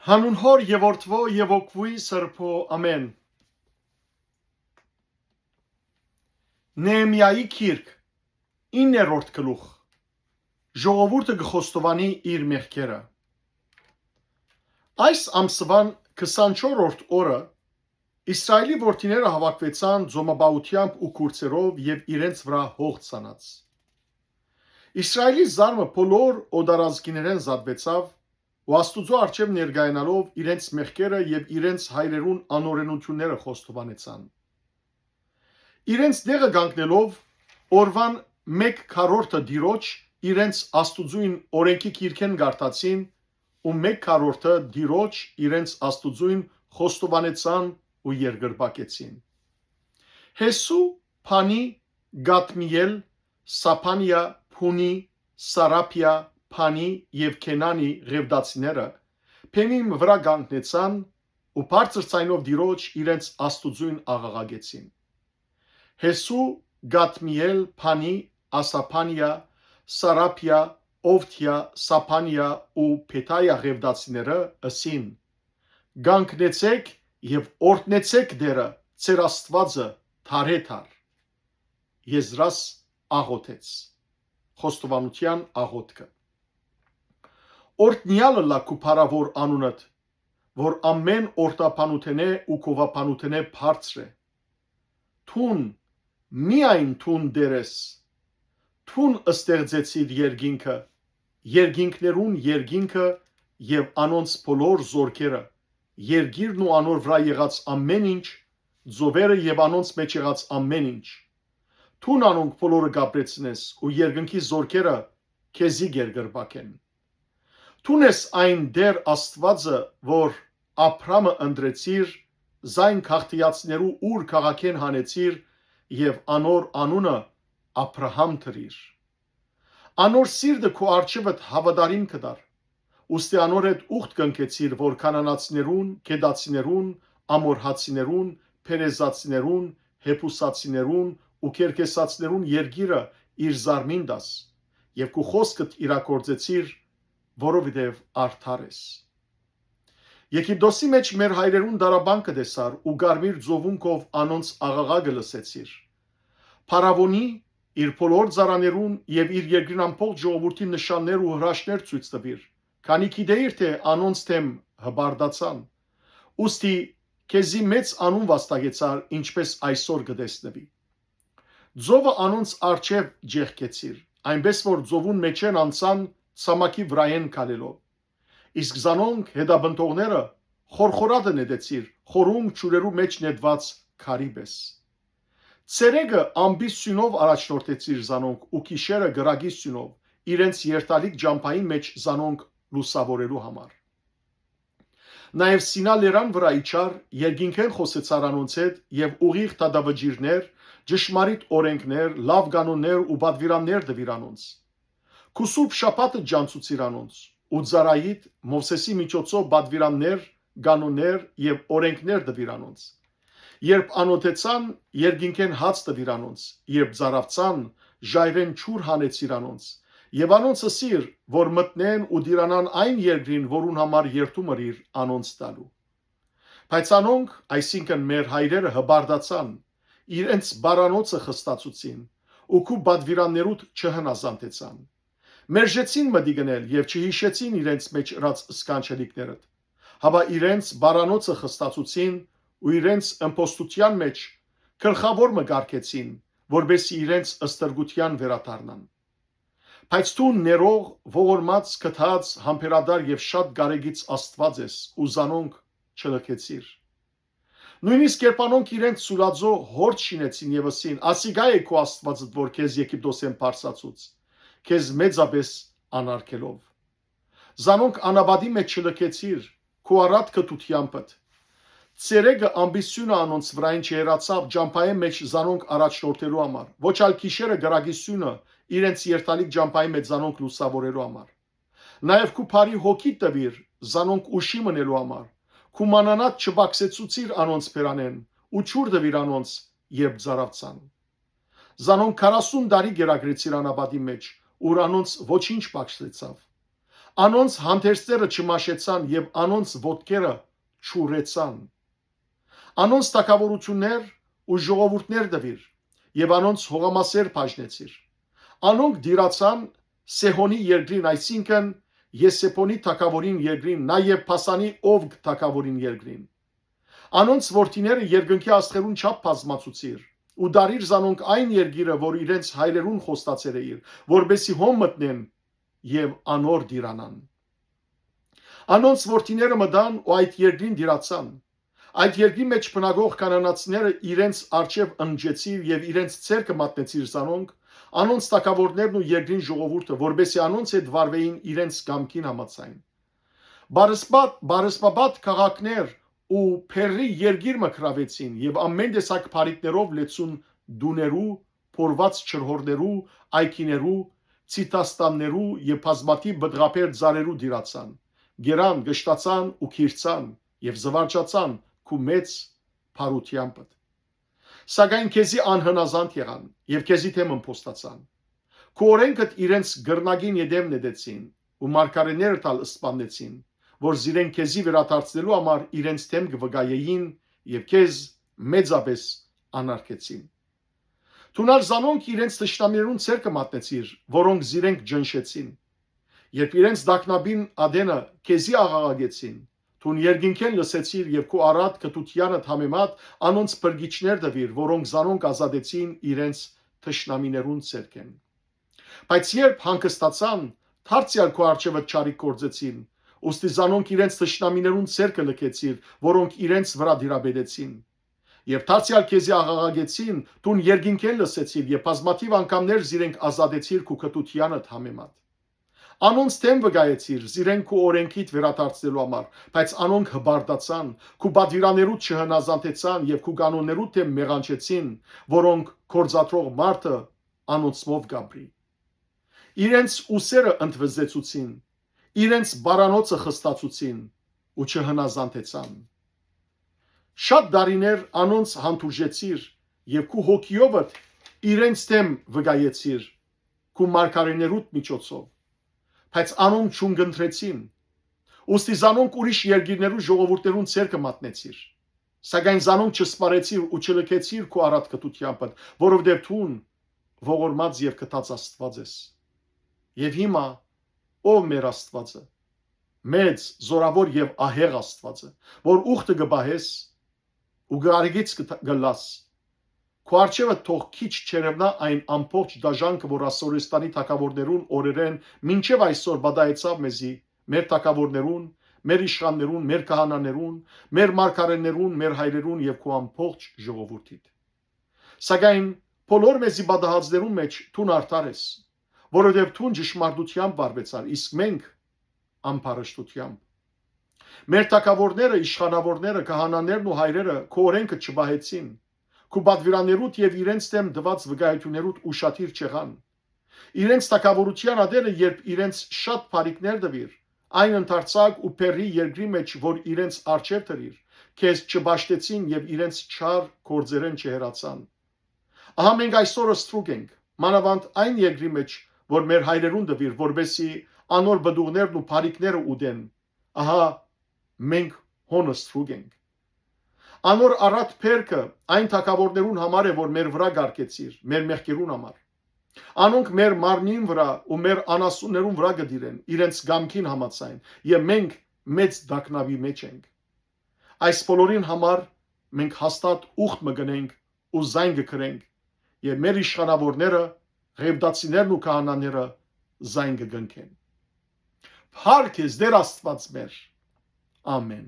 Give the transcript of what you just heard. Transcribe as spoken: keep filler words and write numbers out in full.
Հանուն Հօր եւ Որդւոյ եւ Հոգւոյ Սրբոյ, ամէն։ Նեեմիայի գիրք, իններորդ գլուխ։ Ժողովուրդը կը խոստովանի իր մեղքերը։ Այս ամսուան քսանչորրորդ օրը Իսրայելի որդիները հաւաքուեցան ծոմապահութեամբ ու կուրսերով եւ իրենց վրայ հող ցանած։ Իսրայելի զարմը բոլոր օտարազգիներէն զատուեցաւ ու Աստուծոյ առջեւ ներկայանալով իրենց մեղքերը եւ իրենց հայրերուն անօրէնութիւնները խոստովանեցան։ Իրենց տեղը կանգնելով, օրուան մէկ քառորդը Տիրոջ իրենց Աստուծոյն օրէնքի գիրքէն կարդացին ու մէկ քառորդը Տիրոջ իրենց Աստուծոյն խոստովանեցան ու երկրպագեցին։ Հեսու, Փանի, Գատմիել, Սափանիա, Փունի, Սարապիա, Փանի եւ Քենանի ղեւտացիները բեմին վրայ կանգնեցան ու բարձր ձայնով Տիրոջ իրենց Աստուծոյն աղաղակեցին։ Հեսու, Գատմիել, Փանի, Ասափանիա, Սարապիա, Օվդիա, Սափանիա ու Փեթայա ղեւտացիները ըսին. «Կանգնեցէք եւ օրհնեցէք Տէրը, ձեր Աստուածը, դարեդար»։ Եզրաս աղօթեց։ Խոստովանութեան աղօթքը։ Օրհնեալ ըլլայ քու փառաւոր անունդ, որ ամէն օրհնաբանութենէ ու գովաբանութենէ բարձր է։ Դուն, միայն դուն Տէր ես։ Դուն ստեղծեցիր երկինքը, երկինքներուն երկինքը եւ անոնց բոլոր զորքերը, երկիրն ու անոր վրայ եղած ամէն ինչ, ծովերը եւ անոնց մէջ եղած ամէն ինչ։ Դուն անոնք բոլորը կ'ապրեցնես ու երկնքի զորքերը քեզի կ'երկրպագեն։ Դուն ես այն Տէր Աստուածը, որ Աբրամը ընտրեցիր, զայն քաղդիացիներու Ուր քաղաքէն հանեցիր եւ անոր անունը Աբրահամ դրիր։ Անոր սիրտը քու առջեւդ հաւատարիմ կ'ըլլար, ուստի անոր հետ ուխտ կ'ընկեցիր, որ քանանացիներուն, գետացիներուն, ամորհացիներուն, փերեզացիներուն, հեբուսացիներուն ու քերքեսացիներուն երկիրը իր զարմին տաս, եւ քու խօսքդ իրագործեցիր, որովհետեւ արդար ես։ Եգիպտոսի մէջ մեր հայրերուն դարաբանքը տեսար ու Կարմիր ծովուն քով անոնց աղաղակը լսեցիր։ Փարաւոնի, իր բոլոր ծառաներուն եւ իր երկրին ամբողջ ժողովուրդին նշաններ ու հրաշքներ ցոյց տուիր, քանի գիտէիր թէ անոնց դէմ հպարտացան։ Ուստի քեզի մեծ անուն վաստակեցար, ինչպէս այսօր կը տեսնուի։ Ծովը անոնց առջեւ ճեղքեցիր, այնպէս որ ծովուն մէջէն անցան ցամաքի վրայէն քալելով։ Իսկ զանոնք հետապնդողները խորխորատը նետեցիր, խորունկ ջուրերու մէջ նետուած քարի պէս։ Ցերեկը ամպի սիւնով առաջնորդեցիր զանոնք ու գիշերը կրակի սիւնով, իրենց երթալիք ճամբային մէջ զանոնք լուսաւորելու համար։ Նաեւ Սինա լերան վրայ իջար, երկինքէն խօսեցար անոնց հետ եւ ուղիղ դատավճիռներ, ճշմարիտ օրէնքներ, լաւ կանոններ ու պատուիրաններ տուիր անոնց։ Քու սուրբ շաբաթը ջանցուցիր անոնց ու ծառայիդ Մովսէսի միջոցով պատուիրաններ, կանոններ եւ օրէնքներ տուիր անոնց։ Երբ անօթեցան, երկինքէն հաց տուիր անոնց, երբ ծարաւցան, ժայռէն ջուր հանեցիր անոնց, եւ անոնց ըսիր, որ մտնեն ու տիրանան այն երկրին, որուն համար երդում ըրիր անոնց տալու։ Բայց անոնք, այսինքն՝ մեր հայրերը, հպարտացան, իրենց բարանոցը խստացուցին ու քու պատուիրաններուդ չհնազանդեցան։ Մերժեցին մտիկ ընել եւ չյիշեցին իրենց մէջ ըրած սքանչելիքներդ։ Հապա իրենց բարանոցը խստացուցին ու իրենց ըմբոստութեան մէջ գլխաւոր մը կարգեցին, որպէսզի իրենց ստրկութեան վերադառնան։ Բայց դու ներող, ողորմած, գթած, համբերատար եւ շատ կարեկից Աստուած ես ու զանոնք չլքեցիր։ Նոյնիսկ երբ անոնք իրենց սուլաձու հորդ շինեցին եւ ըսին. «Ասիկա է քու Աստուածդ, որ քեզ Եգիպտոսէն բարձրացուց, քեզ մեծապէս անարգելով»։ Զանոնք անապատի մէջ չլքեցիր, քու առատ կտութեամբդ։ Ցերեկը ամպի սիւնը անոնց վրայէն չհեռացաւ ճամբայէն մէջ զանոնք առաջնորդելու համար, ոչ ալ գիշերը կրակի սիւնը իրենց երթալիք ճամբայի մէջ զանոնք լուսաւորելու համար։ Նաեւ քու բարի հոգիդ տուիր զանոնք ուշի մնելու համար, քու մանանատ չպակսեցուցիր անոնց բերանէն ու ջուր տուիր անոնց, երբ ծարաւցան։ Զանոնք քառասուն տարի կերակրեցիր անապատի մէջ, ուր անոնց ոչինչ պակսեցաւ։ Անոնց հանդերձները չմաշեցան եւ անոնց ոտքերը չուռեցան։ Անոնց թագաւորութիւններ ու ժողովուրդներ տուիր եւ անոնց հողամասեր բաժնեցիր։ Անոնք տիրացան Սեհոնի երկրին, այսինքն՝ Եսեբոնի թագաւորին երկրին, նաեւ Բասանի Օղ թագաւորին երկրին։ Անոնց որդիները երկնքի աստղերուն չափ բազմացուցիր ու տարիր զանոնք այն երկիրը, որ իրենց հայրերուն խոստացեր էիր, որպէսզի հոն մտնեն եւ անոր տիրանան։ Անոնց որդիները մտան ու այդ երկրին տիրացան։ Այդ երկրի մէջ բնակող կանանացիները իրենց առջեւ ընջեցիր եւ իրենց ձեռքը մատնեցիր զանոնք, անոնց թագաւորներն ու երկրին ժողովուրդը, որպէսզի անոնց հետ վարուէին իրենց կամքին համաձայն։ Բարսպատ, բարսպապատ քաղաքներ ու Փերրի երկիր մը գրաւեցին եւ ամեն տեսակ բարիկներով լեցուն տուներու, փորուած ջրհորներու, այգիներու, ցիտաստաններու եւ բազմաթիւ պտղաբեր ծառերու տիրացան, կերան, կշտացան ու գիրցան եւ զուարճացան քու մեծ բարութեամբդ։ Սակայն քեզի անհնազանդ եղան եւ քեզի դէմ ըմբոստացան։ Քու օրէնքդ իրենց կռնակին ետեւ նետեցին ու մարգարէներդ ալ սպաննեցին, որ զիրենք քեզի վերադարձնելու համար իրենց դէմ կը վկայէին եւ քեզ մեծապէս անարգեցին։ Դուն ալ զանոնք իրենց թշնամիներուն ձեռքը մատնեցիր, որոնք զիրենք ճնշեցին։ Երբ իրենց տագնապին ատենը քեզի աղաղակեցին, դուն երկնքէն լսեցիր եւ քու առատ կտութեանդ համեմատ անոնց փրկիչներ տուիր, որոնք զանոնք ազատեցին իրենց թշնամիներուն ձեռքէն։ Բայց երբ հանգստացան, դարձեալ քու առջեւը չարիք գործեցին, ուստի զանոնք իրենց թշնամիներուն ձեռքը լքեցիր, որոնք իրենց վրայ դիրապետեցին։ Երբ դարձեալ քեզի աղաղակեցին, դուն երկինքէն լսեցիր եւ բազմաթիւ անգամներ զիրենք ազատեցիր քու կտութեանդ համեմատ։ Անոնց դէմ վկայեցիր, զիրենք քու օրենքիդ վերադարձնելու համար, բայց անոնք հպարտացան, քու պատուիրաններուդ չհնազանդեցան եւ քու կանոններուդ դէմ մեղանչեցին, որոնք գործադրող մարդը անոնցմով կապրի։ Իրենց ուսերը ընդվզեցուցին, իրենց բարանոցը խստացուցին ու չհնազանդեցան։ Շատ դարիներ անոնց հանդուրժեցիր եւ քու հոգիովդ իրենց դէմ վկայեցիր քու մարգարէներուդ միջոցով, բայց անոնք չունկնդրեցին։ Ուստի զանոնք ուրիշ երկիրներու ժողովուրդներուն ձեռքը մատնեցիր, սակայն զանոնք չսպարեցիր ու չլքեցիր քու առատ կտութեամբդ, որովհետեւ դուն ողորմած եւ գթած Աստուած ես։ Եւ հիմա, ով մեր Աստուածը, մեծ, զորաւոր եւ ահեղ Աստուածը, որ ուխտը կը պահես ու կը արիգից կը տ-, կը լաս, քու առջեւը թող քիչ չերեւնայ այն ամբողջ դաժանքը, որ Ասորեստանի թագաւորներուն օրերէն մինչեւ այսօր պատահեցաւ մեզի, մեր թագաւորներուն, մեր իշխաններուն, մեր քահանաներուն, մեր մարգարէներուն, մեր հայրերուն եւ քու ամբողջ ժողովուրդիդ։ Սակայն բոլոր մեզի պատահածներուն մէջ դուն արդար ես, որովհետեւ դուն ճշմարտութեամբ վարուեցար, իսկ մենք՝ ամբարշտութեամբ։ Մեր թագաւորները, իշխանաւորները, քահանաներն ու հայրերը քու օրենքը չպահեցին, քու պատուիրաններուդ եւ իրենց դէմ տուած վկայութիւններուդ ուշադիր չեղան։ Իրենց թագաւորութեան ատենը, երբ իրենց շատ բարիքներ տուիր, այն ընդարձակ ու Փերրի երկրի մէջ, որ իրենց առջեւ դրիր, քեզ չպաշտեցին եւ իրենց չար գործերէն չհեռացան։ Ահա մենք այսօր ստրուկ ենք, մանաւանդ այն երկրի մէջ, որ մեր հայրերուն տուիր, որպեսզի անոր պտուղներն ու բարիքները ուտեն։ Ահա մենք հոն ստրուկ ենք։ Անոր առատ փերքը այն թագաւորներուն համար է, որ մեր վրայ կարկեցիր, մեր մեղքերուն համար։ Անոնք մեր մարմնին վրայ ու մեր անասուններուն վրայ կը տիրեն, իրենց կամքին համաձայն, եւ մենք մեծ տագնապի մէջ ենք։ Այս բոլորին համար մենք հաստատ ուխտ մը կ'ընենք ու զայն կը կրենք, եւ մեր իշխանաւորները, ղեւտացիներն ու քահանաները զայն կը կնքեն։ Փառք ես, Տէր Աստուած մեր։ Ամեն։